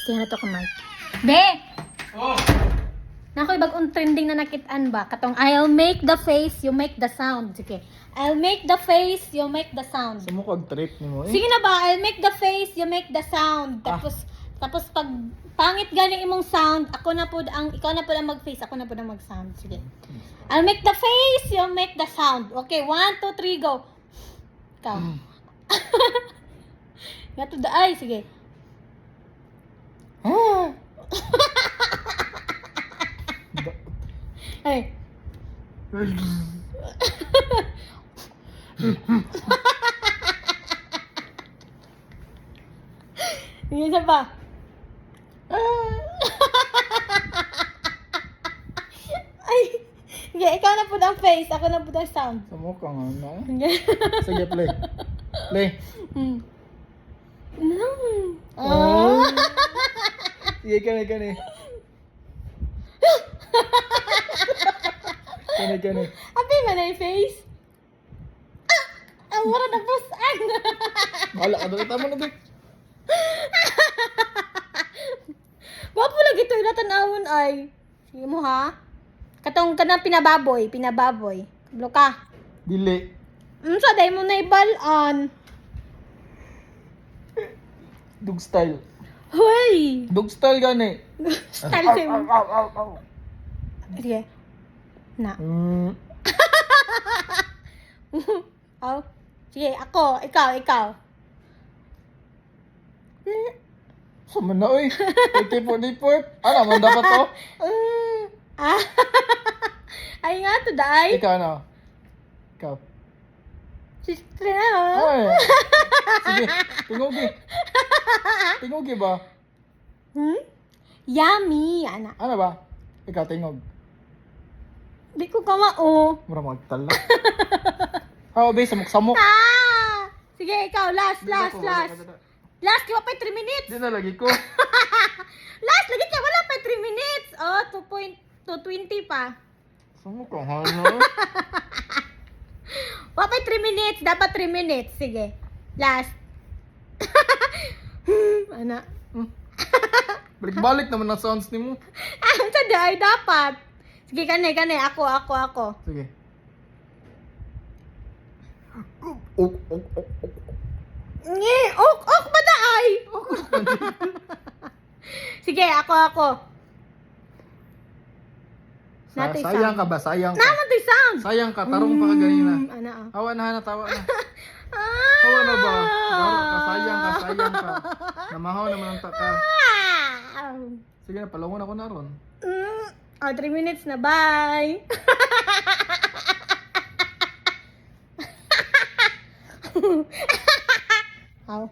Siya na to ka, Mark. Be! Oh! Naa ko'y bag-ong trending na nakitaan ba? Katong "I'll make the face, you make the sound." Sige. "I'll make the face, you make the sound." Sa mo kag trip nimo eh. Sige na ba? "I'll make the face, you make the sound." Tapos pag pangit gani imong sound, ako na pud ang ikaw na pud ang mag-face, ako na pud ang mag-sound. Sige. "I'll make the face, you make the sound." Okay, one, two, three, go. Ikaw. Nga to the eye, sige. Ah! Ay. Sige, isa pa. Ah! Ay. Sige, ikaw na pud ang face, ako na pud ang sound. Sa mo ka nga na. Sige. Sige, play. Play. Oh. Oh. Sige, kani, kani. Kani, kani. Abi man ay face. Ah! Ang wala na busan. Wala ka dali. Tama na di. Gwapo lagi to ila tanawon ay. Sige mo ha. Katong kanang pinababoy, pinababoy. Kablo ka. Dili. Unsa day mo na ibal-an? Dog style. Hoy. Dog style gani. Style sa mo. Aw, aw, aw. Sige. Na. Oh. Sige, ako, ikaw, ikaw. Sama na oy. Ay, tipot-tipot. Ano man dapat to? Ah. Ay nga to day. Ikaw na. Ikaw. Sister na. Ay. Sige, tingugi. Tingugi ba? Hmm? Yummy, ana. Ano ba? Ikaw tingog. Di ko kamao. Mura magtala. How be samok-samok. Ah! Sige, ikaw, last, last, last. Last, di ba pa 3 minutes? Di na lagi ko. Last, lagi ka, wala pa 3 minutes. Oh, 2.220 pa. Samok ang hana. Wala pa 3 minutes, dapat 3 minutes. Sige, last. Ana. Balik-balik naman ang sounds nimo. Ah, sa day, dapat. Sige, kane, kane. Ako, ako, ako. Sige. Ok, ok, ok, ok. Nge, ok, ok ba na ay? Sige, ako, ako. Natay Sayang sound. ka ba? Sayang ka. Naman to'y sound. Sayang ka. Tarong pa ka ganina. Ana, ah. Hawa na, hana, tawa na. Ah! Hawa na ba? Garo ka, sayang ka, sayang ka. Namahaw naman ang taka. Ah! Sige na, palungon ako na ron. Oh, 3 minutes na. Bye! Aw.